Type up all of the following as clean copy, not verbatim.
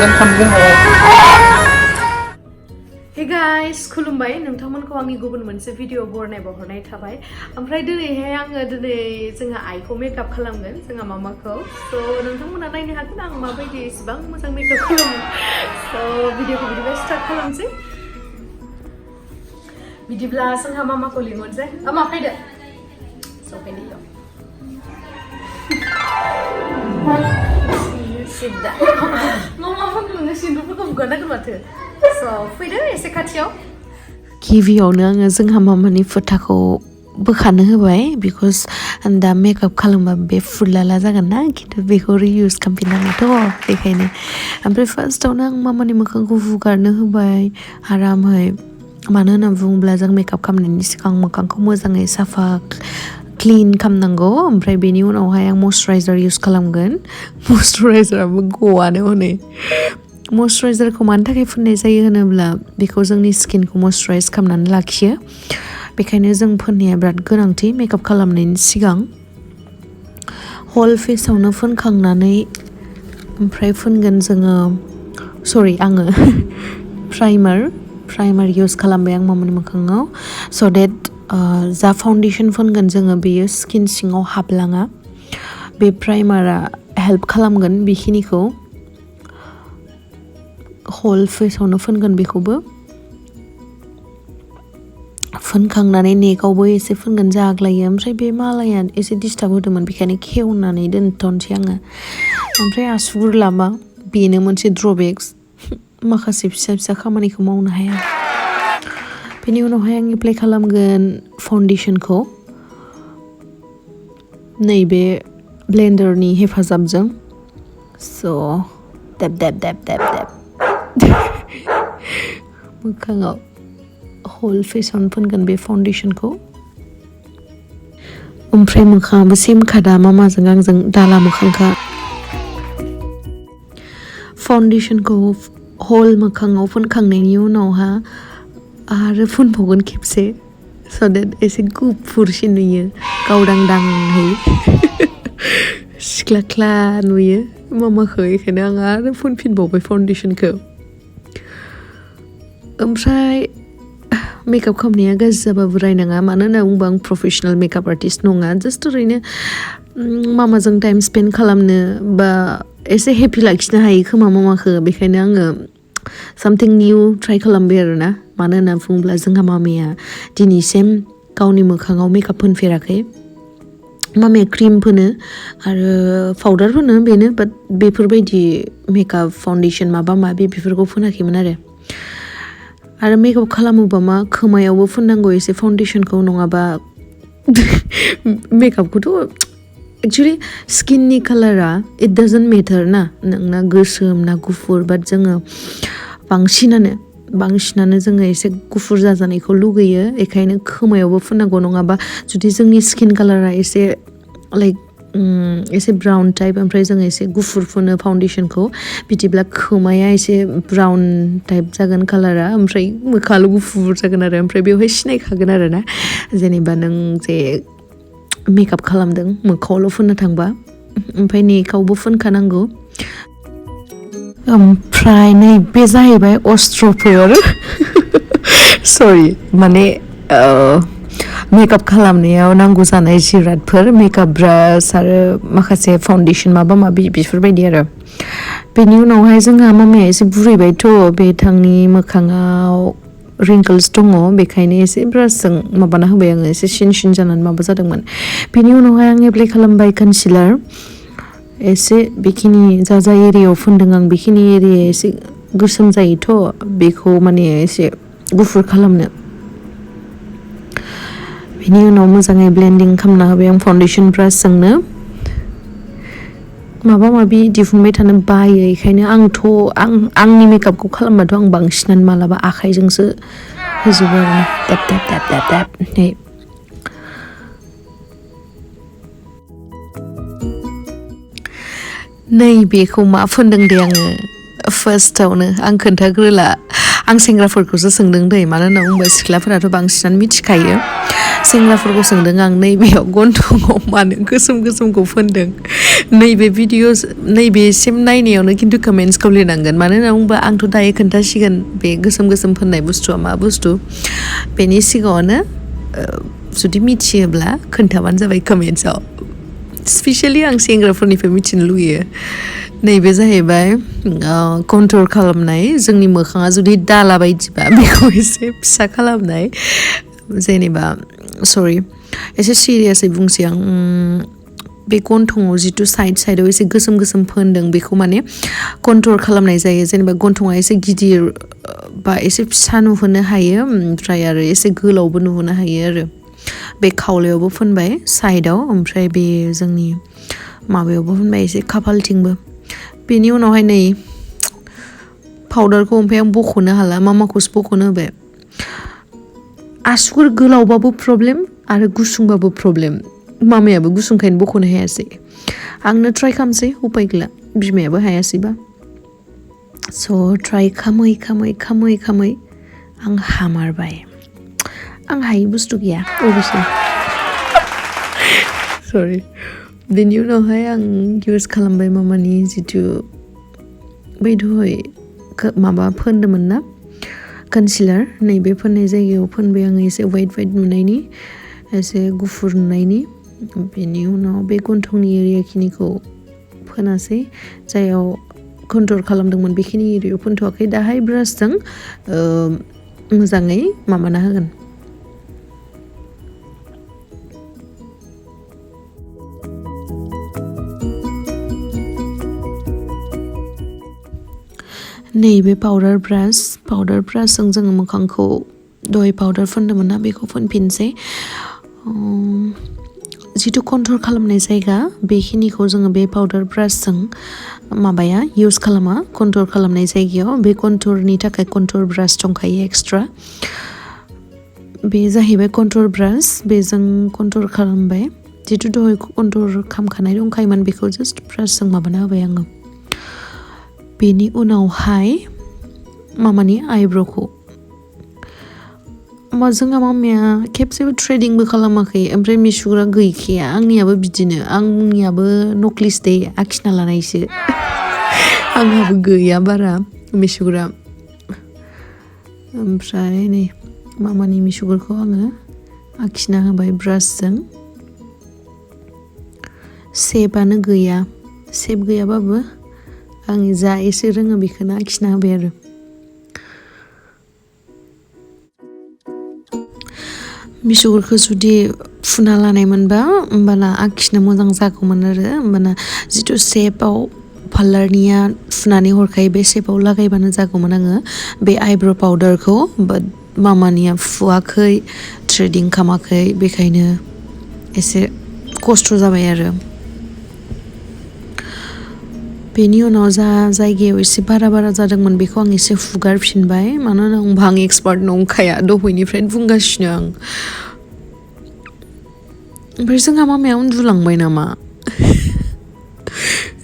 Hey guys, Khulumbai, नोंथांमोनखौ आंनि गुबुन मोनसे भिडिअ बरनायबावहरनाय थाबाय। ओमफ्राय दिनैहाय आङो जोंहा आइखौ मेकआप खालामगोन, जोंहा मामाखौ। So नोंथांमोना नायनो हागोन आं माबायदि एसेबां मोजां मेकआप खालामो। So भिडिअखौ बिदिबा स्टार्ट खालामसै। बिदिब्ला जोंहा मामाखौ लिंहरसै। मामा फैदो। So फैदो। Sit down. Mama नोङो सिन्दुरफोरखौ हुगारनांगोन माथो। So फैदो एसे खाथियाव। गिबियावनो आङो जोंहा मामानि फोथाखौ बोखानो होबाय बिकज दा मेकआप खालामबा बे फुरलाला जागोन ना खिन्थु बेखौ रियुज खालामफिननांगौथ' बेखायनो ओमफ्राय फार्स्टआवनो आं मामानि मोखांखौ हुगारनो होबाय आरामै मानो होनना बुङोब्ला जों मेकआप खालामनायनि सिगां मोखांखौ मोजाङै साफा क्लिन खालामनांगौ ओमफ्राय बेनि उनावहाय आं मयस्चराइजार इउज खालामगोन मयस्चराइजाराबो गवानो हनै मयस्चराइजारखौ मानि थाखाय फुननाय जायो होनोब्ला बेखौ जोंनि स्किनखौ मयस्चराइज खालामनानै लाखियो बेखायनो जों फुननाया बिराद गोनांथि मेकआप खालामनायनि सिगां हल फेसआवनो फुनखांनानै ओमफ्राय फुनगोन जोङो आङो प्राइमार इउज खालामबाय आं मामानि मोखाङाव स देट जा फाउन्डेसन फुनगोन जोङो बेयो स्किन सिङाव हाबलाङा बे प्राइमारा हेल्प खालामगोन बेखिनिखौ हल फेसआवनो फुनगोन बेखौबो फुनखांनानै नेकावबो एसे फुनगोन जाग्लायो ओमफ्राय बे मालाया एसे डिस्टार्ब होदोंमोन बेखायनो खेवनानै दोनथ'नोसै आङो ओमफ्राय आसुगुर लाबा बेनो मोनसे ड्रबेक्स माखासे फिसा फिसा खामानिखौ मावनो हाया बेनि उनावहाय आं एप्लाइ खालामगोन फाउन्डेसनखौ नैबे ब्लेन्डारनि हेफाजाबजों स' देब मोखाङाव हल फेसआवनो फुनगोन बे फाउन्डेसनखौ ओमफ्राय मोखाङाबो सेम खादा मामाजों आंजों दाला मोखांखा फाउन्डेसनखौ हल मोखाङाव फुनखांनायनि उनावहा आरो फुनबावगोन खेबसे स देट एसे गुफुरसिन नुयो गावदांदांहै सिख्लाख्ला नुयो मामाखौ बेखायनो आं आरो फुनफिनबावबाय फाउन्डेसनखौ ओमफ्राय मेकआप खालामनाया गाज्रि जाबाबो रायनाङा मानो होनना बुंबा आं प्रफेसनेल मेकआप आर्टिस्ट नङा जास्ट ओरैनो मामाजों टाइम स्पेन्ड खालामनो बा एसे हेपि लाखिनो हायो खोमा मामाखौ बेखायनो आङो सामथिं निउ ट्राइ खालामबाय आरोना मानो होनना बुङोब्ला जोंहा मामाया दिनैसिम गावनि मोखाङाव मेकआप फोनफेराखै मामाया क्रिम फोनो आरो पाउडार फोनो बेनो बाट बेफोरबायदि मेकआप फाउन्डेसन माबा माबि बेफोरखौ फोनाखैमोन आरो मेकआप खालामोबा मा खोमायावबो फुननांगौ एसे फाउन्डेसनखौ नङाबा मेकआपखौथ' एक्चुअलि स्किननि कालारा इट डाजन्ट मेटार ना नोंना गोसोम ना गुफुर बाट जोङो बांसिनानो जोङो एसे गुफुर जाजानायखौ लुगैयो बेखायनो खोमायावबो फुननांगौ नङाबा जुदि जोंनि स्किन कालारा एसे लाइक एसे ब्राउन टाइप ओमफ्राय जोङो एसे गुफुर फुनो फाउन्डेसनखौ बिदिब्ला खोमाया एसे ब्राउन टाइप जागोन कालारा ओमफ्राय मोखाङाल' गुफुर जागोन आरो ओमफ्राय बेवहाय सिनायखागोन आरो ना जेनेबा नों जे मेकआप खालामदों मोखाङावल' फुननो थांबा ओमफ्राय नेकावबो फुनखानांगौ ओमफ्राय नैबे जाहैबाय अस्त्रफोर माने मेकआप खालामनायाव नांगौ जानाय जिरादफोर मेकआप ब्रास आरो माखासे फाउन्डेसन माबा माबि बेफोरबायदि आरो बेनि उनावहाय जोंहा मामाया एसे बुरैबायथ' बेथांनि मोखाङाव रिंकल्स दङ बेखायनो एसे ब्रासजों माबाना होबाय आङो एसे सिन जानानै माबा जादोंमोन बेनि उनावहाय आं एप्लाइ खालामबाय कनसिलार एसे बेखिनि जा एरियायाव फुनदों आं बेखिनि एरियाया एसे गोसोम जायोथ' बेखौ माने एसे गुफुर खालामनो बेनि उनाव मोजाङै ब्लेन्डिं खालामना होबाय आं फाउन्डेसन ब्रासजोंनो माबा माबि दिहुनबाय थानो बायो बेखायनो आंनि मेकआपखौ खालामबाथ' आं बांसिनानो मालाबा आखाइजोंसो होजोबो आरोना नैबेखौ मा फुनदों दे आङो फार्स्टआवनो आं खोन्थाग्रोला आं सेंग्राफोरखौसो सोंदों दै मानो होनना बुंबा सिख्लाफोराथ' बांसिनानो मिथिखायो सेंग्राफोरखौ सोंदों आं नैबेयाव गन्थङाव मानो गोसोम गोसोमखौ फोनदों नैबे भिडिअ नैबेसिम नायनायावनो खिन्थु कमेन्ट्सखौ लिरनांगोन मानो होनना बुङोबा आंथ' दायो खोन्थासिगोन बे गोसोम गोसोम फोननाय बुस्थुआ मा बुस्थु बेनि सिगाङावनो जुदि मिथियोब्ला खोन्थाबानो जाबाय कमेन्ट्सआव स्पेसियलि आं सेंग्राफोरनिफ्राय मिथिनो लुगैयो नैबे जाहैबाय कन्ट्रल खालामनाय जोंनि मोखाङा जुदि दाला बायदिबा बेखौ एसे फिसा खालामनाय जेनेबा सरि एसे सिरियासै बुंसै आं बे गन्थङाव जिथु साइडआव एसे गोसोम गोसोम फोनदों बेखौ माने कन्ट्रल खालामनाय जायो जेनेबा गन्थङा एसे गिदिर बा एसे फिसा नुहोनो हायो ओमफ्राय आरो एसे गोलावबो नुहोनो हायो आरो बे खावलायावबो फोनबाय साइडआव ओमफ्राय बे जोंनि माबायावबो फोनबाय एसे खाफालथिंबो बेनि उनावहाय नै पाउडारखौ ओमफ्राय आं बख'नो हाला मामाखौसो बख'नो होबाय आसुगुर गोलावबाबो प्रब्लेम आरो गुसुंबाबो प्रब्लेम मामायाबो गुसुंखायनो बख'नो हायासै आंनो ट्राइ खालामसै उपाय गैला बिमायाबो हायासैबा स' ट्राइ खामै आं हामारबाय आं हायै बुस्थु गैया अबयसे सरि बेनि उनावहाय आं इउज खालामबाय मामानि जिथु बै दहाय माबा फोनदोंमोन ना कनसिलार नैबे फोननाय जायगायाव फोनबाय आङो एसे वाइट नुनायनि एसे गुफुर नुनायनि बेनि उनाव बे गन्थंनि एरियाखिनिखौ फोनासै जायाव कन्ट्रल खालामदोंमोन बेखिनि एरियायाव फोनथ'वाखै दाहाय ब्रासजों मोजाङै माबाना होगोन नैबे पाउडार ब्रासजों जोङो मोखांखौ दहाय पाउडार फोनदोंमोन ना बेखौ फोनफिनसै जिथु कन्ट्रल खालामनाय जायगा बेखिनिखौ जोङो बे पाउडार ब्रासजों माबाया इउज खालामा कन्ट्रल खालामनाय जायगायाव बे कन्ट्रलनि थाखाय कन्ट्रल ब्रास दंखायो एक्सट्रा बे जाहैबाय कन्ट्रल ब्रास बेजों कन्ट्रल खालामबाय जिथु दहाय कन्ट्रल खालामखानाय दंखायोमोन बेखौ जास्ट ब्रासजों माबाना होबाय आङो बेनि उनावहाय मामानि आइब्र'खौ जोंहा मामाया खेबसेबो थ्रेडिंबो खालामाखै ओमफ्राय मिसुग्रा गैखाया आंनियाबो बिदिनो आंनियाबो नक्लिस दे आखिना लानायसो आंहाबो गैया बारा मिसुग्रा ओमफ्राय नै मामानि मिसुग्राखौ आङो आखिना होबाय ब्रासजों सेपआनो गैया सेप गैयाबाबो आं जा एसे रोङो बेखौनो आखिना होबाय आरो मिसुगुरखौ जुदि फुना लानायमोनबा होमबाना आखिनो मोजां जागौमोन आरो होमबाना जिथु सेपआव पार्लारनिया फुनानै हरखायो बे सेपआव लागायबानो जागौमोन आङो बे आइब्र' पाउडारखौ बाट मामानिया फुवाखै थ्रेडिं खालामाखै बेखायनो एसे खस्थ' जाबाय आरो बेनि उनाव जा जायगायाव एसे बारा जादोंमोन बेखौ आं एसे हुगारफिनबाय मानो होनोबा आं एक्सपार्ट नंखाया दहायनिफ्रायनो बुंगासिनो आं ओमफ्राय जोंहा मामाया उन्दुलांबाय नामा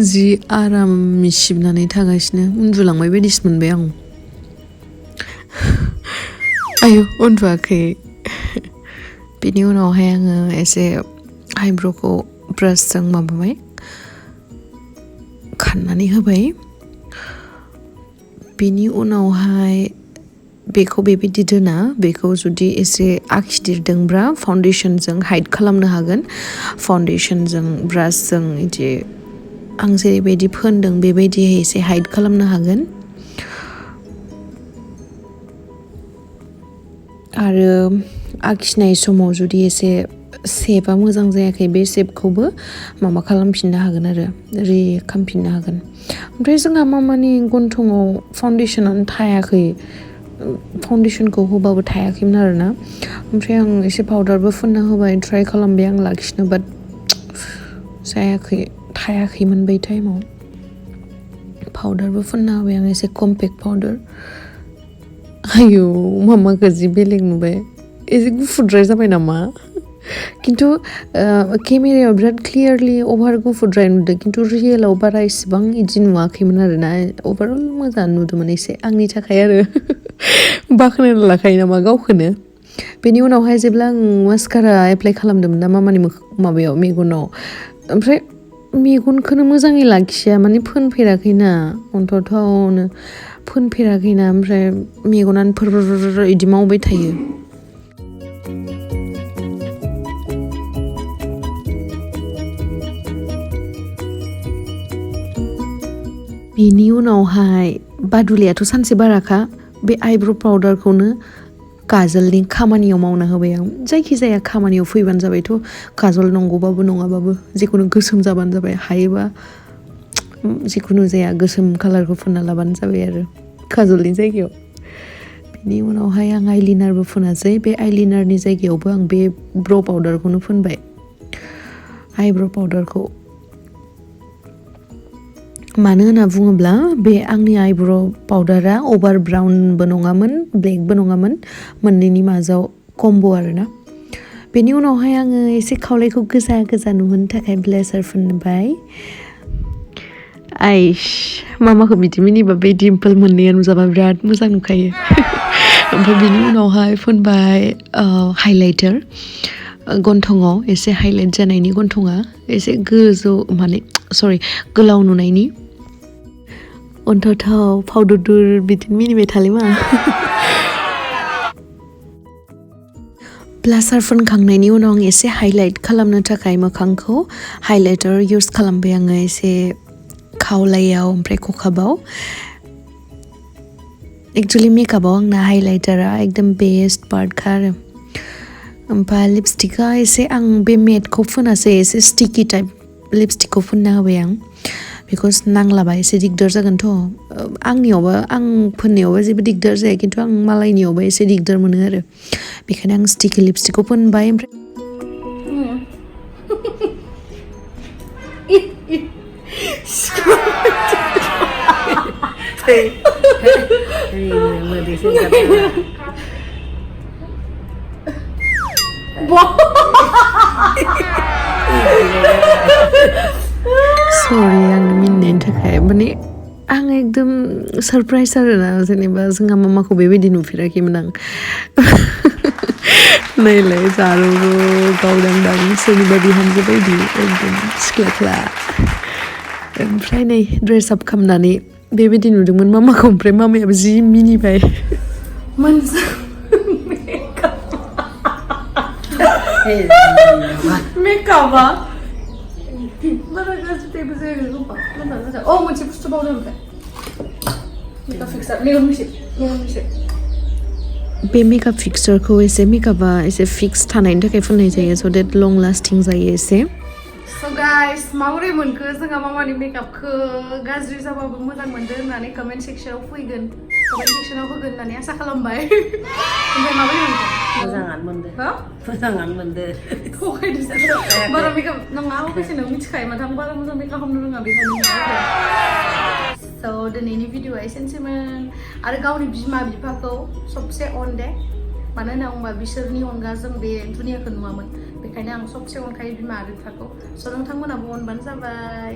जि आराम सिबनानै थागासिनो उन्दुलांबाय बायदिसो मोनबाय आं आयौ उन्दुवाखै बेनि उनावहाय आङो एसे आइब्र'खौ ब्रासजों माबाबाय खाननानै होबाय बेनि उनावहाय बेखौ बेबायदि दोना बेखौ जुदि एसे आखिदेरदोंब्ला फाउन्डेसनजों हाइड खालामनो हागोन फाउन्डेसनजों ब्रासजों बिदि आं जेरैबायदि फोनदों बेबायदिहाय एसे हाइड खालामनो हागोन आरो आखिनाय समाव जुदि एसे सेपआ मोजां जायाखै बे सेपखौबो माबा खालामफिननो हागोन आरो खालामफिननो हागोन ओमफ्राय जोंहा मामानि गन्थङाव फाउन्डेसनानो थायाखै फाउन्डेसनखौ होबाबो थायाखैमोन आरोना ओमफ्राय आं एसे पाउडारबो फुनना होबाय ट्राइ खालामबाय आं लाखिनो बाट जायाखै थायाखैमोन बै टाइमाव पाउडारबो फुनना होबाय आं एसे कम्पेक्ट पाउडार आयौ मामाखौ जि बेलेग नुबाय एसे गुफुरद्राय जाबाय नामा खिन्थु केमेरायाव बिराद क्लियारलि अभार गुफुरद्राय नुदों खिन्थु रियेलाव बारा इसिबां इदि नुवाखैमोन आरोना अभारअल मोजां नुदोंमोन एसे आंनि थाखाय आरो बाख्नायना लाखायो नामा गावखौनो बेनि उनावहाय जेब्ला आं मास्कारा एप्लाइ खालामदोंमोन ना मामानि माबायाव मेगनाव ओमफ्राय मेगनखौनो मोजाङै लाखिया माने फोनफेराखैना अन्थावनो फोनफेराखैना ओमफ्राय मेगनानो फोर इदि मावबाय थायो बेनि उनावहाय बादुलियाथ' सानसे बाराखा बे आइब्र' पाउडारखौनो काजलनि खामानियाव मावना होबाय आं जायखिजाया खामानियाव फैबानो जाबायथ' काजल नंगौबाबो नङाबाबो जिखुनु गोसोम जाबानो जाबाय हायोबा जिखुनु जाया गोसोम कालारखौ फुनना लाबानो जाबाय आरो काजलनि जायगायाव बेनि उनावहाय आं आइलाइनारबो फुनासै बे आइलाइनारनि जायगायावबो आं बे ब्र' पाउडारखौनो फुनबाय आइब्र' पाउडारखौ मानो होनना बुङोब्ला बे आंनि आइब्र' पाउडारा अभार ब्राउनबो नङामोन ब्लेकबो नङामोन मोननैनि माजाव कम्ब' आरोना बेनि उनावहाय आङो एसे खावलायखौ गोजा गोजा नुहोनो थाखाय ब्लेसार फुनबाय आइस मामाखौ बिदि मिनिबा बे डिम्पोल मोननैया नुजाबा बिराद मोजां नुखायो ओमफ्राय बेनि उनावहाय फुनबाय हाइलाइटार गन्थङाव एसे हाइलाइट जानायनि गन्थङा एसे गोजौ माने गोलाव नुनायनि अन्थाव फावदुर बिदिनो मिनिबाय थाले मा ब्लासार फुनखांनायनि उनाव आं एसे हाइलाइट खालामनो थाखाय मोखांखौ हाइलाइटार इउज खालामबाय आङो एसे खावलायाव ओमफ्राय खखाबाव एक्चुअलि मेकआपाव आंना हाइलाइटारा एकदम बेस्ट पार्टखा आरो ओमफ्राय लिपस्टिकआ एसे आं बे मेटखौ फुनासै एसे स्टिकी टाइप लिपस्टिकखौ फुनना होबाय आं बिकज नांलाबा एसे दिगदार जागोनथ' आंनियावबा आं फोननायावबा जेबो दिगदार जाया खिन्थु आं मालायनियावबा एसे दिगदार मोनो आरो बेखायनो आं स्टिकी लिपस्टिकखौ फुनबाय ओमफ्राय सरि आंनो मिनिनायनि थाखाय माने आं एकदम सारप्राइज आरोना जेनेबा जोंहा मामाखौ बेबायदि नुफेराखैमोन आं नायलाय जारौबो गावदांदां सोरनिबा बिहामजो बायदि एकदम सिख्लाख्ला ओमफ्राय नै ड्रेस आप खालामनानै बेबायदि नुदोंमोन मामाखौ ओमफ्राय मामायाबो जि मिनिबाय मेकआपा बारा गाज्रि टाइपबो जायाखै खोमा मोनसे बुस्थु बावदों ओमफ्राय मेकआप फिक्सार मेगन मिसे बे मेकआप फिक्सारखौ एसे मेकआपा एसे फिक्स थानायनि थाखाय फुननाय जायो स देट लं लास्टिं जायो एसे स गाइस माबोरै मोनखो जोंहा मामानि मेकआपखौ गाज्रि जाबाबो मोजां मोनदों होननानै कमेन्ट सेक्सनाव होगोन होननानै आसा खालामबाय ओमफ्राय माबोरै मोनखो मोजाङानो मोनदो बारा मेकआप नङा अबयसे नों मिथिखायो माथो आं बारा मोजां मेकआप खालामनो रोङा बेखायनो स दिनैनि भिडिअआ एसेनोसैमोन आरो गावनि बिमा बिफाखौ सबसे अन दे मानो होनना बुङोबा बिसोरनि अनगा जों बे दुनियाखौ नुवामोन बेखायनो आं सबसे अनखायो बिमा बिफाखौ स नोंथांमोनाबो अनबानो जाबाय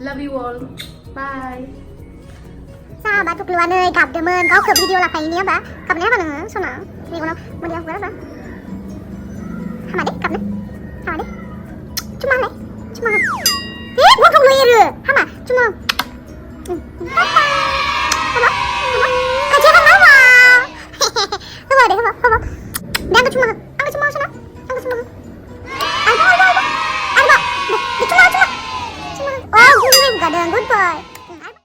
लाभ इउ अल बाय साबा थुख्लुआनो गाबदोंमोन गावखौ भिडिअ लाखायोनि हाबा गाबनाय हाबा नोङो सना मेगनाव मोदैया हुगार हाबा हामा दे गाबनो हामा दे चुमा हालाय चुमा गन्थं लुयो हामा चुमा हाबा खाथिया हाबा हाबा दे हाबा दे आंखौ चुमा सना आंखौ चुमा आइबा चुमा गुड बाय